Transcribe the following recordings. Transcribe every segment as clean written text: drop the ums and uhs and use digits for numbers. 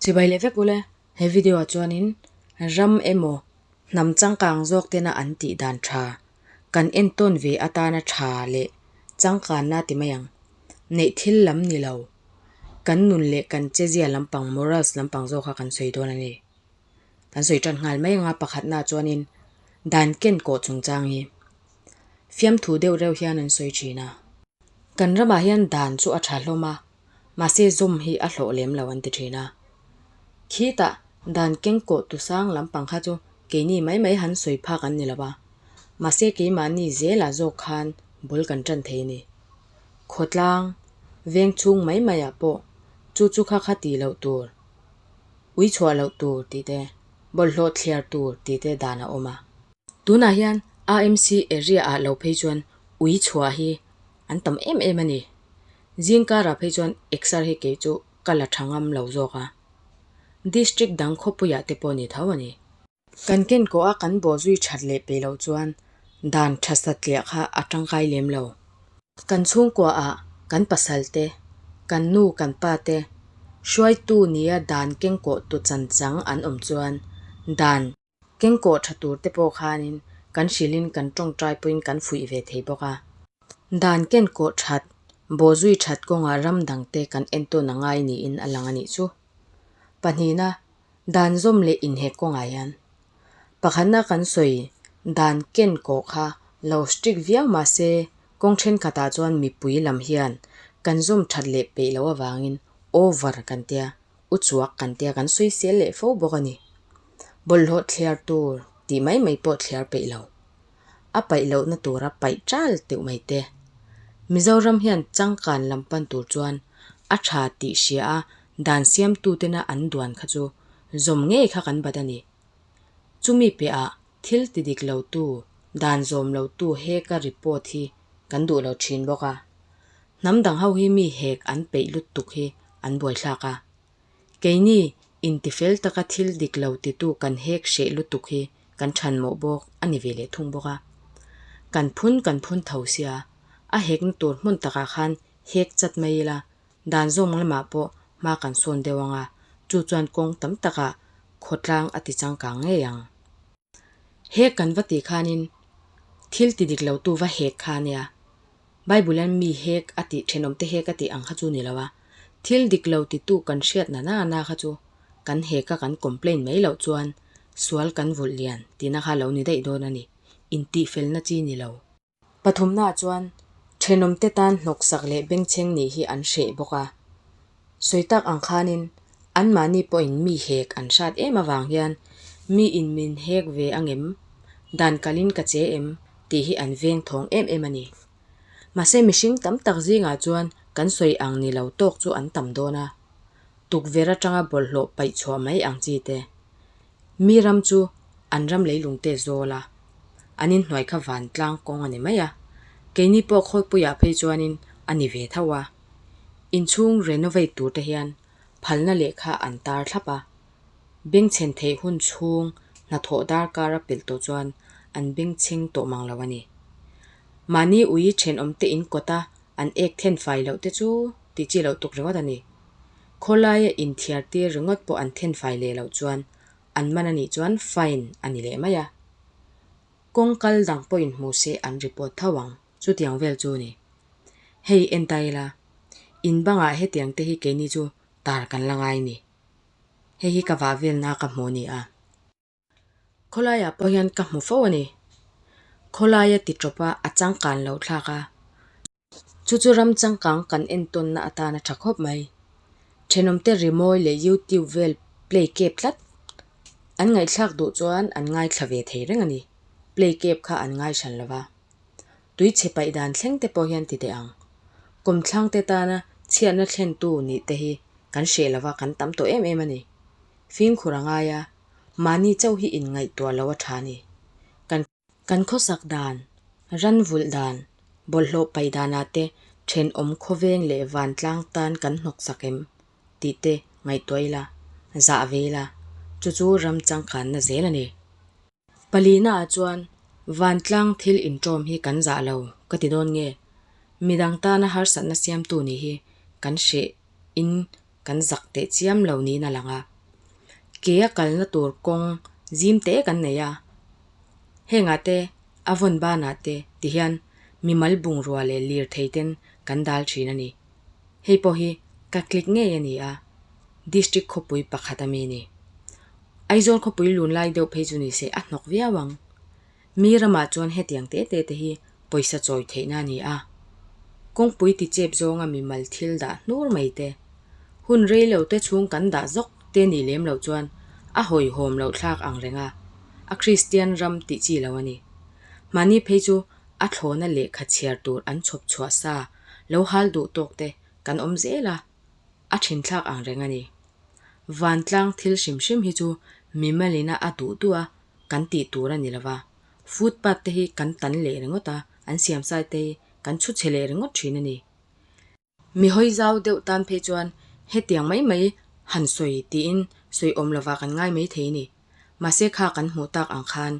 Chibai leh vek ule, he video ah chuanin ram emaw hnam changkang zawk tena an tih dan tha, kan entawn ve atana tha leh changkanna ti mai ang, neih thil lam ni lo, kan nun leh kan chezia lampang morals lampang zawk kha kan sawi dawn a ni. Kan sawi tan nghal mai anga pakhatna chuanin dan ken kawh chungchang hi fiamthu deuh reuh hian an sawi thin a. Kan ramah hian dan chu a tha hlawm a, mahse zawm hi a hlawh lem lo an ti thin a. Khitah dan keng kawh tu sang lampang kha chu keini mai mai han sawi phak an ni lo a, mahse keimahni zelah zawk khan bul kan tan thei a ni. Khawtlang, veng chhung mai maiah pawh chu chu kha kha tih loh tur, ui chhuah loh tur tih te, bawlhhlawh thliar tur tih te dan a awm a. Tunah hian AMC area ah lo phei chuan ui chhuah hi an tam em em a ni. Zingkarah phei chuan exer hi kei chu ka la tha ngam lo zawk a. District dang khawpuiah te pawh ni tho a ni. Kan ken kawh a kan bawhzui that leh peih loh chuan dan tha satliah kha a tangkai lem lo. Kan chhungkua ah kan pasal te, kan nu kan pa te hruaitu nia dan kengkawh tu chanchang an awm chuan dan Kengkawh tha tur te pawh khanin kan hrilhin kan tawngtai pawhin kan fuih ve thei bawk a. Dan kenkawh that, bawhzui that kawngah ram dangte kan entawn a ngai niin a lang a nih chu. Pahnihna, dan zawm leh inhek kawngah hian pakhatna kan sawi dan kenkawh kha lo strict viau mah se kawng thenkhatah chuan mipui lam hian kan zawm that leh peih loh avangin over kan tia. U chuak kan tia kan sawisel leh fo bawk a ni. Bawlhhlawh thliar tur tih mai mai pawh thliar peih lo. A paih lohna tura paih ṭal teuh mai te. Mizoram hian changkan lam pan tur chuan a ṭha tih hria a dan siamtutena an duan kha chu zawm ngei kha kan bat a ni. Chumi piahah thil ti dik lotu, dan zawm lotu heka report hi kan duh lo ṭhin bawk a. Hnam dang ho hi mi hek an peih lutuk hi an buaithlak a. Keini intifel taka thil dik lo titu kan hek hreh lutuk hi kan thanmawh bawk a ni ve leh thung bawk a. Kan phun kan phun tho sia, a hekna tur hmun takah khan hek chat mai ila, dan zawng lamah pawh hma kan sawn deuh ang a, chu chuan kawng tam takah khawtlang a ti changkang ngei ang. Hek kan va tih khanin thil ti dik lotu va hek kha ania. Bible-an mi hek a tih thenawmte hek a tih ang kha chu ni lo a, thil dik lo titu kan hriat na na na kha chu kan hek a kan complain mai loh chuan sual kan vulh lian tihna kha lo ni daih dawn a ni, intihfelna chi ni lo. Pathumnaah chuan thenawmte tan hnawksak leh bengchheng nih hi an hreh bawk a. Sawi tak ang khanin anmahni pawhin mi hek an hrat em avang hian mi in min hek ve angem, dan kalin ka che em tih hi an veng thawng em em a ni. Mahse mihring tam tak zingah chuan kan sawi ang ni lo tawk chu an tam dawn a, tukverh atanga bawlhhlawh paih chhuah mai ang chi te. Mi ram chu an ram leilungte zawl a, an inhnuai kha vantlang kawng a ni mai a, keini pawh khawlpuiah phei chuanin a ni ve tho a. Inchhung renovate tur te hian phalna lehkha an tar thlap a, bengchhen theih hun chhung hnathawh darkar a pelh tawh chuan an bengchheng tawh mang lo a ni. Mahni ui thenawmte in kawta an ek then fai loh te chu tih chi loh tuk ringawt a ni. Khawlaia inthiar tir ringawt pawh an then fai leh loh chuan an man a nih chuan fine a ni leh mai a. Kawng kal dang pawhin hmu se an report tho ang, chutiang vel chu ni. Hei en ta ila, in bangah hetiang te hi keini chu tar kan la ngai ni. Hei hi ka vah velna ka hmu a ni a. Khawlaiah pawh hian ka hmu fo a ni. Khawlaia ti tawp a, a changkan loh thlak a. Chu chu ram changkang kan entawnna atan a tha khawp mai. Thenawmte rimawi leh YouTube vel play kep tlat. An ngaihthlak duh chuan an ngaithla ve thei reng a ni. Play kep kha an ngaihran lo va. Tui chhe paih dan thleng te pawh hian ti teh ang. Kawmthlangte tana chhiatna thlentu nih te hi kan hreh lo va kan tam tawh em em a ni. Fimkhur a ngai a, mahni chauh hi inngaihtuah lo a tha a ni. Kan. Kan khawsak dan, ran vulh dan, bawlhhlawh paih danah te thenawm khawveng leh vantlang tan kan hnawksak em tih te ngaihtuah ila, zah ve ila, chu chu ram changkanna zel a ni. Palina ah chuan vantlang thil inṭawm hi kan zah lo ka ti dawn nge? Midang tana harsatna siamtu nih hi kan hreh in kan zak teh chiam lo niin a lang a. Ke a kalna tur kawng zim te kan nei a, hengah te a vawn banah te ti hian mimal bungrua leh lirthei ten kan dal thin a ni. Hei pawh hi ka click ngei a ni a, District khawpui pakhat a mi ni. Aizawl khawpui lun lai deuh phei chu ni se a hnawk viau ang. Mi ramah chuan hetiang te te te hi pawisa chawi theihna a ni a. Kawngpui ti chep zawnga mimal thil dah hnur mai te, hun rei lo te chhung kan dah zawk te nih lem loh chuan a hawihhawm loh thlak ang reng a, a Kristian ram tih chi lo a ni. Mahni phei chu a thlawna lehkha chhiar tur an chhawp chhuah sa lo hal duh tawk te kan awm zel a, a thinthlak ang reng a ni. Vantlang thil hrim hrim hi chu mimalina a duh duh a kan tih tur a ni lo va, footpath te hi kan tan leh ringawt a, an siam sai te hi kan chhu chhe leh ringawt thin a ni. Mi hawi zau deuh tan phei chuan hetiang mai mai han sawi tiin sawi awm lovah kan ngai mai thei a ni. Mahse kha kan hmuh tak ang khan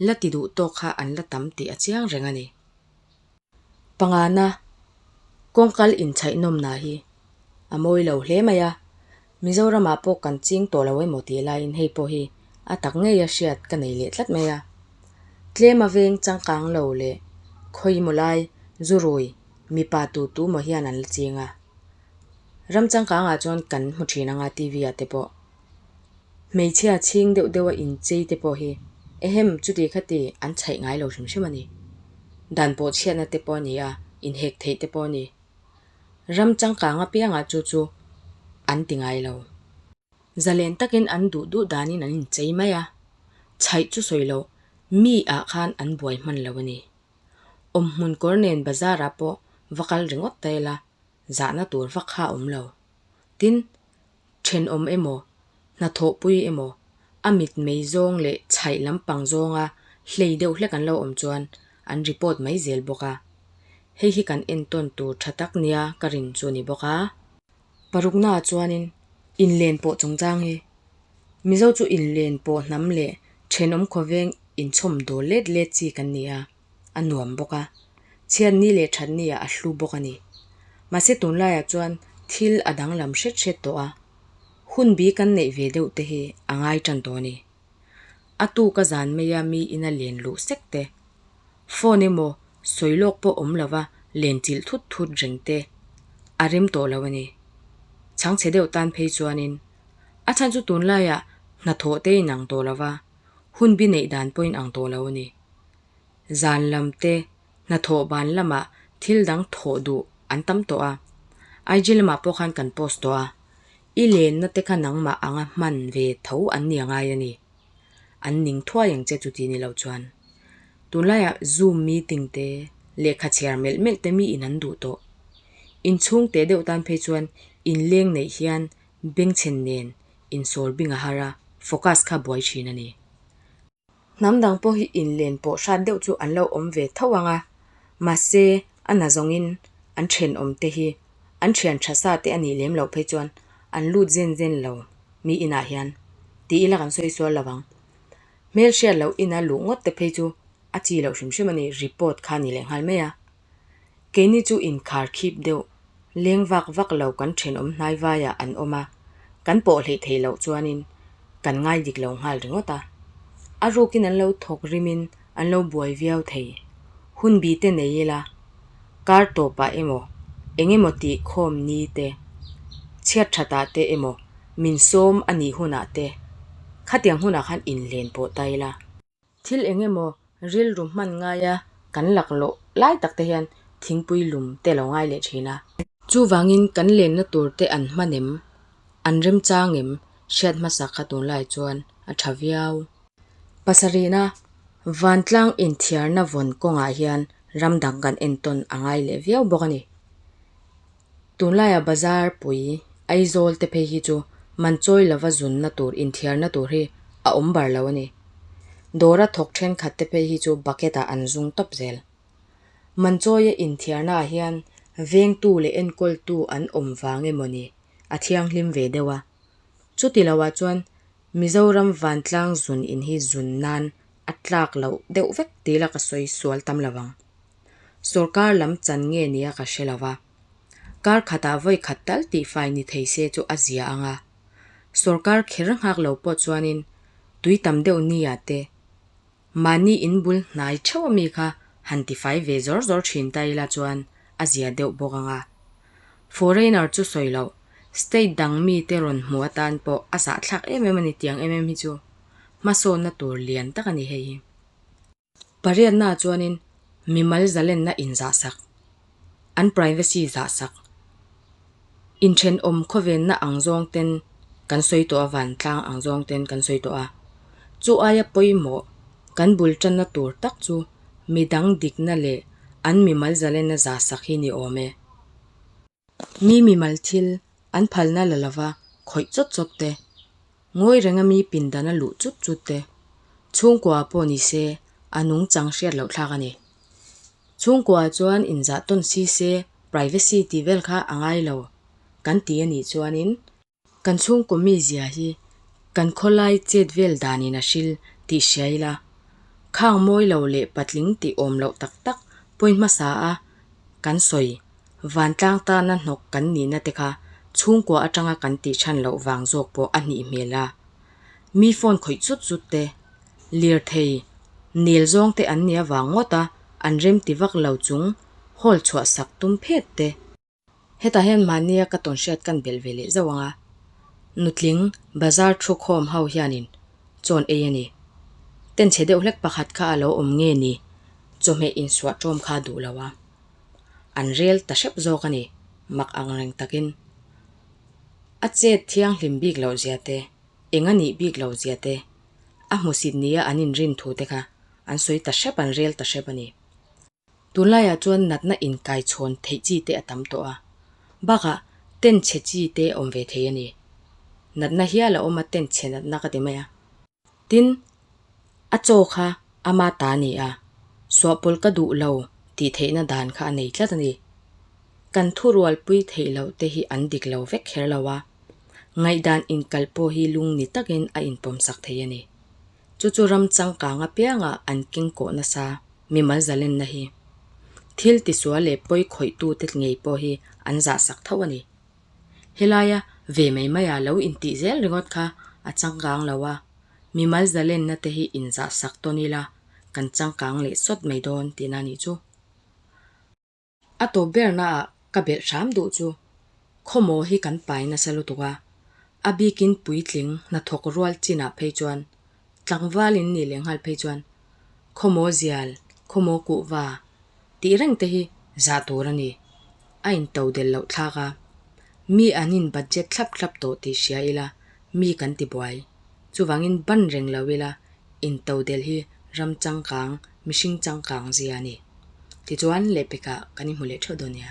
la ti duh tawk kha an la tam tih a chiang reng a ni. Pangana, kawngkal inchhaihnawmna hi a mawi lo hle mai a, Mizoramah pawh kan ching tawh lo emaw tih laiin hei pawh hi a tak ngei a hriat ka nei leh tlat mai a. Tlem a veng changkang lo leh khawi maw lai zu rui mipa tu tu maw hian an la ching a. Ram changkangah chuan kan hmu thin anga TV ah te pawh Hmeichhia chhing deuh deuha inchei te pawh hi ehem chuti khati an chhaih ngai lo hrim hrim a ni. Dan pawh chhiatna te pawh a ni a, inhek theih te pawh a ni. Ram changkang apiangah chu chu an ti ngai lo. Zalen takin an duh duh danin an inchei mai a, chhaih chu sawi loh mi ah khan an buai hman lo a ni. Awmhmun kawr nen bazar ah pawh va kal ringawt ta ila zahna tur vak kha a awm lo. Tin, thenawm emaw, hnathawhpui emaw, a mitmei zawng leh chhaih lampang zawnga hlei deuh hlek an lo awm chuan an report mai zel bawk a. Hei hi kan entawn tur tha tak nia ka rin chu a ni bawk a. Paruknaah chuanin inlen pawh chungchang hi Mizo chu inlen pawh hnam leh thenawm khawveng inchhawm dawl let let chi kan ni a. a nuam bawk a, chhiatni leh thatni ah a hlu bawk a ni. Mahse tunlaiah chuan thil a danglam hret hret tawh a, hun bi kan neih ve deuh te hi a ngai tan tawh a ni. A tuka zan maia mi ina len luh sek te, phone emaw sawi lawk pawh awm lova len chilh thut thut reng te a rem tawh lo a ni. Chhangchhe deuh tan phei chuanin a chhan chu tunlaiah hnathawh te inang tawh lova, hun bi neih dan pawh inang tawh lo a ni. Zan lam te, hnathawh ban lamah thil dang thawh duh an tam tawh a. IG lamah pawh khan kan post tawh a. I lenna te kha nangmah anga hman ve tho an ni a ngai a ni. An ning thuai ang che chuti ni lo chuan. Tunlaiah Zoom meeting te, lehkha chhiar melh melh te miin an duh tawh. Inchhung teh deuh tan phei chuan inleng neih hian bengchhen nen insawl bing a har a, focus kha buai thin a ni. Hnam dang pawh hi inlen pawh hrat deuh chu an lo awm ve tho ang a, mahse a na zawngin an thenawm te hi an thian tha sa te a nih lem loh phei chuan an lut zen zen lo mi inah hian ti ila kan sawi sual lo ang. Hmel hriat loh ina luh ngawt te phei chu a chi loh hrim hrim a ni report kha a ni leh nghal mai a. Keini chu inkhar khip deuh, leng vak vak lo kan thenawm hnai vaiah an awm a, kan pawh hleih theih loh chuanin kan ngai dik lo nghal ringawt a. A rukin an lo thawk rimin an lo buai viau thei. Hun bi te nei ila, kar tawpah emaw, eng emaw tih khawm ni te, chhiat thatah te emaw min sawm a nih hunah te, khatiang hunah khan inhlen pawh ta ila. Thil eng emaw rilru hman ngaia kan laklawh lai tak te hian thingpui lum te lo ngai leh thin a. Chuvangin kan lenna tur te an hman em, an remchang em hriat hmasa kha tunlai chuan a tha viau. Pasarihna, Vantlang inthiarna vawn kawngah hian ram dang kan entawn a ngai leh viau bawk a ni. Tunlaiah bazar pui Aizawl te phei hi chu man chawi lova zunna tur inthiarna tur hi a awm bar lo a ni. Dawra thawk thenkhat te phei hi chu bucket ah an zung tawp zel. Man chawia inthiarna ah hian vengtu leh enkawltu an awm vang emaw ni a thianghlim ve deuh a. Chuti loah chuan Mizoram vantlang zun in hi zun nan a tlak loh deuh vek tih la ka sawi sual tam lo ang. Sorkar lam chan nge nia ka hre lo va. Kar khatah vawi khat tal tihfai ni thei se chu a zia ang a. Sorkar kher nghak lo pawh chuanin tui tam deuh ni ah te mahni in bul hnai theuh ami kha han tifai ve zawr zawr thin ta ila chuan a zia deuh bawk ang a. Foreigner chu sawi loh, state dang mite rawn hmu atan pawh a zahthlak em em a ni tiang em em hi chu hmasawnna tur lian tak a ni hei hi. Pariatnaah chuanin mimal zalenna inzahsak, an privacy zahsak, inthenawm khawvenna ang zawng ten kan sawi tawh a, vantlang ang zawng ten kan sawi tawh a. Chu aia pawimawh kan bul tanna tur tak chu midang dikna leh an mimal zalenna zahsak hi ni awm e. Mi mimal thil an phalna la lova khawih chawt chawt te, ngawi renga mi pindana luh chut chut te, chhungkua pawh ni se a nungchang hriat loh thlak a ni. Chhungkua chuan inzah tawn si se privacy tih vel kha a ngai lo kan ti a nih chuanin, Kan chhungkaw mizia hi kan khawlai chet vel danin a hril tih hria ila, khang mawi lo leh patling tih awm loh tak tak point hmasa a kan sawi vantlang tana hnawk kan nihna te kha chhungkua atanga kan tih chhan loh vang zawk pawh a hnih hmel a. Mi phone khawih zut zut te, lirthei nel zawng te an nih avang ngawt a an remti vak lo chung hawl chhuah sak tum phet te. Hetah hian mahnia ka tawnhriat kan belh ve leh zauh ang a, nutling bazar thu khawm ho hianin chawn ei a ni. Tenchhe deuh hlek pakhat kha a lo awm nge ni, chawhmeh insuah ṭawm kha a duh lo a. An rel ta hrep zawk a ni, mak ang reng takin. A chet thianghlim bik loh zia te, eng a nih bik loh zia te, a hmusit nia an inrin thu te kha an sawi ta hrep, an rel ta hrep a ni. Tunlaiah chuan natna inkaichhawn theih chi te a tam tawh a, bakah ten chhe chi te awm ve thei a ni. Natna hial a awm a, ten chhe natna ka ti mai a. Tin, a chaw kha ama ta a ni a, suahpawlh ka duh lo tih theihna dan kha a nei tlat a ni. Kan thurualpui theih loh te hi an dik lo vek kher lo a, ngaihdan inkalh pawh hi lungni takin a inpawmsak thei a ni. Chu chu ram changkang apianga an keng kawh nasa mimal zalenna hi. Thil tisual leh pawi khawihtute ngei pawh hi an zahsak tho a ni. Helaia ve mai maia lo intih zel ringawt kha a changkang lo a, mimal zalenna te hi inzahsak tawn ila kan changkang leh sawt mai dawn tihna a nih chu. A tawp bernaah ka belh hram duh chu khawmaw hi kan pai nasa lutuk a, a bikin puitling hnathawk rual chinah phei chuan tlangval in nih leh nghal phei chuan khawmaw zial, khawmaw kuhva tih reng te hi zah tur a ni. A into del loh thlak a, mi an in budget thlap thlap tawh tih hria ila mi kan ti buai. Chuvangin ban reng lo ila into del hi ram changkang, mihring changkang zia a ni. Tichuan lehpekah kan inhmu leh theuh dawn nia.